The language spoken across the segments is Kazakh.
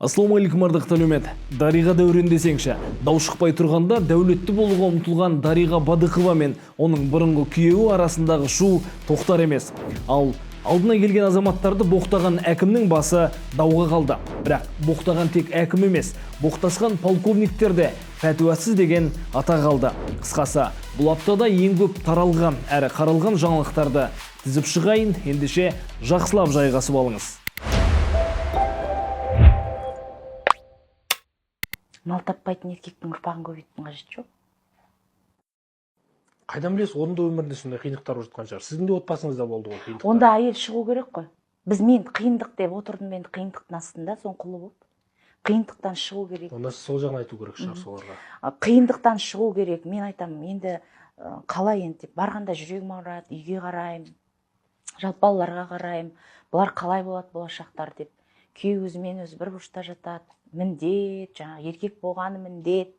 Ассалаумағалейкум, ардақты әлеумет. Дариға Дәурен десеңші. Дау шықпай тұрғанда дәулетті болуға ұмтылған Дариға Бадықова мен оның бұрынғы күйеуі арасындағы шу тоқтар емес. Ал алдына келген азаматтарды боқтаған әкімнің басы дауға қалды. Бірақ боқтаған тек әкім емес, боқтасқан полковниктер де пәтуасыз деген атақ алды. Қысқасы, бұл аптада ең көп таралған әрі қаралған жаңалықтарды тізіп шығайын, ендеше жақсылап жайғасып алыңыз. Мал таппайтын еркектің ұрпағын көбейтудің қажеті жоқ. Қайдан білесіз, оның да өмірінде сондай қиындықтар болып жатқан шығар. Сіздің де отбасыңызда болды ғой қиындықтар. Онда әйел шығу керек қой. Біз мен қиындық деп отырдым, енді қиындықтың астында соң құлы болып. Қиындықтан шығу керек. Онда сіз сол жағын айту керек шығар соларға. Қиындықтан шығу керек. Мен айтамын, енді қалай енді деп барғанда жүрегім ауырады, үйге қараймын, жалпы балаларға қараймын, бұлар қалай болады болашақтар деп. Күйеу өзімен өзі бір бұрышта жатады. Міндет, жаңағы еркек болғаны міндет.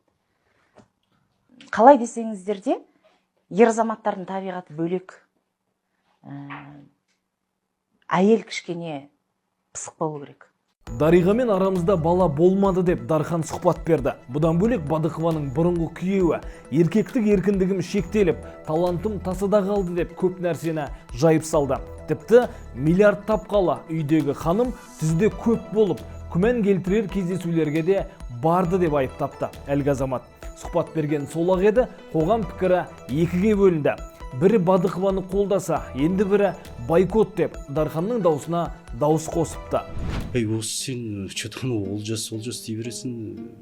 Қалай десеңіздер де, ер азаматтардың табиғаты бөлек. Әйел кішкене пысық болу керек. Дариғамен арамызда бала болмады деп Дархан сұхбат берді. Бұдан бөлек Бадықованың бұрынғы күйеуі еркектік еркіндігім шектеліп, талантым тасада қалды деп көп нәрсені жайып салды. Тіпті миллиард тапқалы үйдегі ханым түзде көп болып, күмән келтірер кездесулерге де барды деп айыптапты әлгі азамат. Сұхбат берген сол-ақ еді, қоғам пікірі екіге бөлінді. Бірі Бадықованы қолдаса, енді бірі бойкот деп Дарханның даусына дауыс қосыпты. Ей, осы сен че-то олжас, олжас дей бересің.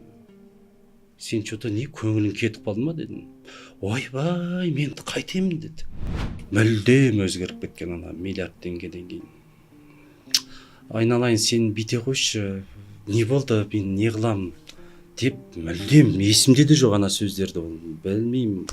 Сен че-то не көңілің кетіп қалды ма дедім. Ойбай, мен қайтемін деді. Мүлдем өзгеріп кеткен ана миллиард теңгеден кейін. Айналайын, сен бүйте қойшы, не болды, мен не қыламын деп мүлдем есімде де жоқ ана сөздерді, ол білмеймін.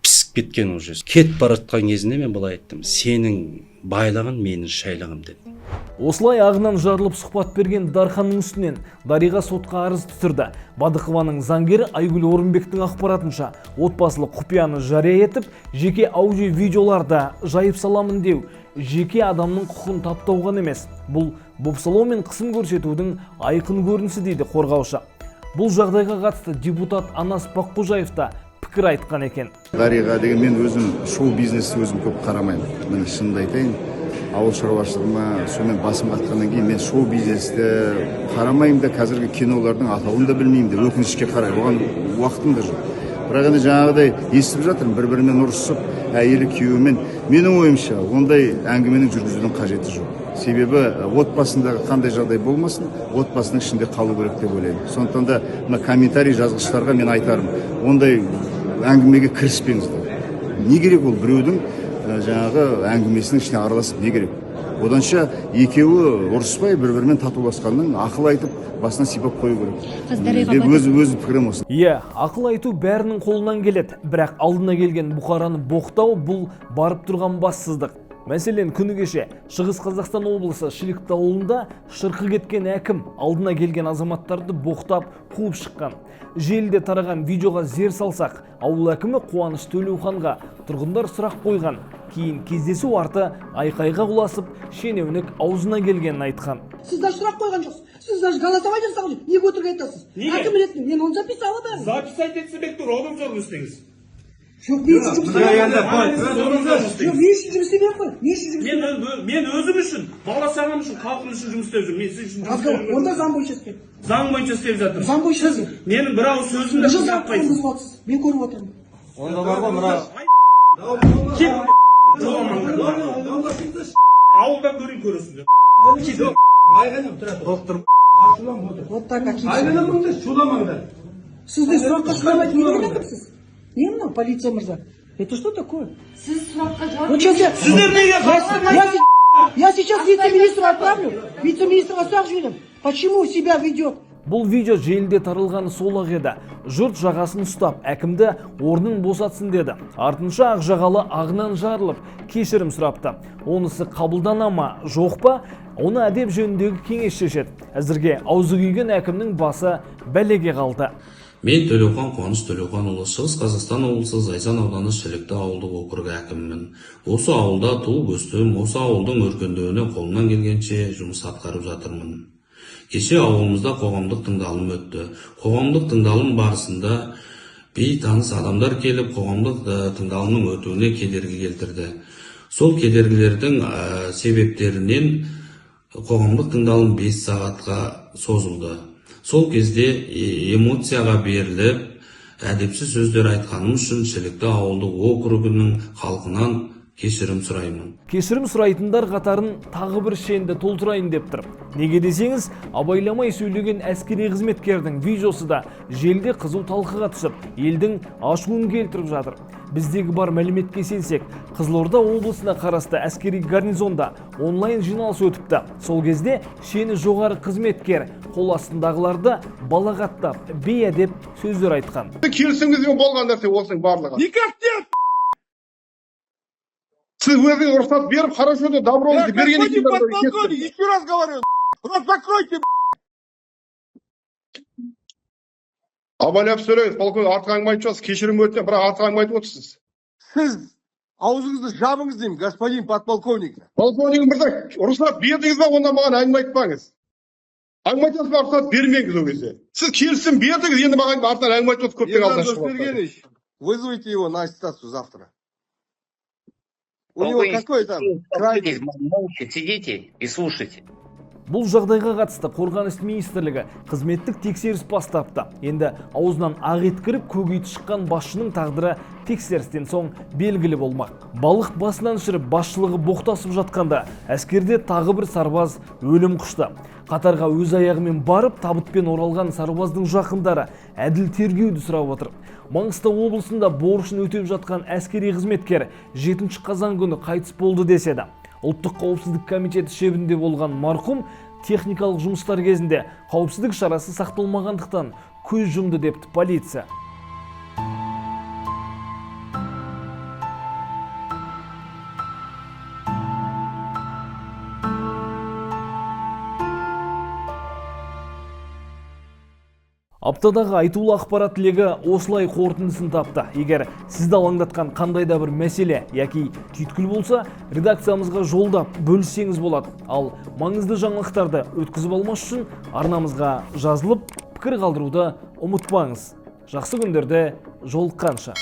Пісіп кеткен уже. Кетіп бара жатқан кезінде мен былай айттым: сенің байлығың менің шайлығым дедім. Осылай ағынан жарылып сұхбат берген Дарханның үстінен Дариға сотқа арыз түсірді. Бадықованың заңгері Айгүл Орынбектің ақпаратынша, отбасылық құпияны жария етіп, жеке аудио-видеоларды жайып саламын деу жеке адамның құқын таптауған емес. Бұл бопсалау мен қысым көрсетудің айқын көрінісі дейді қорғаушы. Бұл жағдайға қатысты депутат Анас Баққожаев та пікір айтқан екен. Дариға деген мен өзім шоу бизнесті өзім көп қарамаймын. Міне, шынымды айтайын, ауыл шаруашылығыма сонымен басым қатқаннан кейін мен шоу бизнесті қарамаймын да, қазіргі кинолардың атауын да білмеймін де, өкінішке қарай, оған уақытым да жоқ. Бірақ енді жаңағыдай естіп жатырмын, бір-бірімен ұрысып, әйелі күйеуімен. Менің ойымша, ондай әңгіменің жүргізудің қажеті жоқ. Себебі отбасындағы қандай жағдай болмасын, отбасының ішінде қалу керек деп ойлаймын. Сондықтан да мына комментарий жазғыштарға мен айтарым, ондай әңгімеге кіріспеңіздер. Не керек ол біреудің жаңағы әңгімесінің ішіне араласып не керек? Оданша екеуі ұрыспай бір-бірімен татуласқанның ақыл айтып, басынан сипап қою керек. Деп өз пікірім осы. Иә, ақыл айту бәрінің қолынан келеді, бірақ алдына келген бұқараны боқтау бұл барып тұрған бассыздық. Мәселен, күні кеше Шығыс Қазақстан облысы Шілікті ауылында шырқы кеткен әкім алдына келген азаматтарды боқтап қуып шыққан. Желіде тараған видеоға зер салсақ, ауыл әкімі Қуаныш Төлеуханға тұрғындар сұрақ қойған. Кейін кездесу арты айқайға ұласып, шенеунік аузына келгенін айтқан. Сіз даже сұрақ қойған жоқсыз. Сіз даже голосование жасаған жоқсыз. Неге өтірік айтасыз? Неге? Әкім ретінде мен оны записала бәрін. Записать етсе, бек тұр, одан жұмыс істеңіз. Жоқ, мен үшін жұмыс істемей Жоқ, мен үшін жұмыс істемей ақ қой. Мен үшін жұмыс Мен мен өзім үшін, бала шағам үшін, халқым үшін жұмыс істеп жүрмін. Мен сіз үшін жұмыс Разговор. істеп Онда жүрмін. заң бойынша істе. Заң бойынша істеп жатырмын. Заң бойынша Сіз істе. менің бір ауыз сөзімді Уже заң тыңдатпайсыз. бұзып жатсыз. Мен көріп отырмын. Онда бар ғой мына Кет. Ауылдан көрейін көресіңдер. Вот так акимсіз. Сізді сұраққа шығармайтын не деген әкімсіз? Не мынау, полиция мырза? Это что такое? Сіз сұраққа жауап Вот сейчас я... Сіздер неге Я сейчас вице-министру отправлю. Вице-министрға сұрақ жіберемін. Почему себя ведет? Бұл видео желіде таралғаны сол-ақ еді. Жұрт жағасын ұстап, әкімді орнын босатсын деді. Артынша ақ жағалы ағынан жарылып, кешірім сұрапты. Онысы қабылдана ма, жоқ па, оны әдеп жөніндегі кеңес шешеді. Әзірге аузы күйген әкімнің басы бәлеге қалды. Мен Төлеухан Қуаныш Төлеуханұлы, Шығыс Қазақстан облысы Зайсан ауданы Шілікті ауылдық округі әкімімін. Осы ауылда туып өстім, осы ауылдың өркендеуіне қолымнан келгенше жұмыс атқарып жатырмын. Кеше ауылымызда қоғамдық тыңдалым өтті. Қоғамдық тыңдалым барысында бейтаныс адамдар келіп, қоғамдық тыңдалымның өтуіне кедергі келтірді. Сол кедергілердің себептерінен қоғамдық тыңдалым 5 сағатқа созылды. Сол кезде эмоцияға беріліп, әдепсіз сөздер айтқаным үшін Шілікті ауылдық округінің халқынан кешірім сұраймын. Кешірім сұрайтындар қатарын тағы бір шенді толтырайын деп тұр. Неге десеңіз, абайламай сөйлеген әскери қызметкердің видеосы да желіде қызу талқыға түсіп, елдің ашуын келтіріп жатыр. Біздегі бар мәліметке сенсек, Қызылорда облысына қарасты әскери гарнизонда онлайн жиналыс өтіпті. Сол кезде шені жоғары қызметкер қол астындағыларды балағаттап, бейәдеп сөздер айтқан. Келісіміңізбен болған нәрсе осының барлығы. Никак нет! Сіз өзіңіз рұқсат беріп, хорошо деп, добро Я, берген. господин подполковник, еще раз говорю, рот закройте. Абайлап сөйлеңіз, полковник, артық әңгіме айтып жатсыз, кешірім өтінемін, бірақ артық әңгіме айтып отырсыз. Сіз аузыңызды жабыңыз деймін, господин подполковник. Полковник мырза, рұқсат бердіңіз ба, онда маған әңгіме айтпаңыз. Әңгіме айтасыз ба, рұқсат бермеңіз ол кезде. Сіз келісім бердіңіз, енді маған артынан әңгіме айтып отырсыз, көптен Ерлан алдынан шығып. Досбергенович, вызовите его на аттестацию завтра. У него какой там крайний... Молча сидите и слушайте. Бұл жағдайға қатысты Қорғаныс министрлігі қызметтік тексеріс бастапты. Енді аузынан ақ ет кіріп, көк ит шыққан басшының тағдыры тексерістен соң белгілі болмақ. Балық басынан шіріп, басшылығы боқтасып жатқанда әскерде тағы бір сарбаз өлім құшты. Қатарға өз аяғымен барып, табытпен оралған сарбаздың жақындары әділ тергеуді сұрап отыр. Маңғыстау облысында борышын өтеп жатқан әскери қызметкер 7 қазан күні қайтыс болды деседі. Ұлттық қауіпсіздік комитеті шебінде болған марқұм техникалық жұмыстар кезінде қауіпсіздік шарасы сақталмағандықтан көз жұмды депті полиция. Аптадағы айтулы ақпарат легі осылай қорытындысын тапты. Егер сізді алаңдатқан қандай да бір мәселе яки түйткіл болса, редакциямызға жолдап бөліссеңіз болады. Ал маңызды жаңалықтарды өткізіп алмас үшін арнамызға жазылып, пікір қалдыруды ұмытпаңыз. Жақсы күндерде жолыққанша.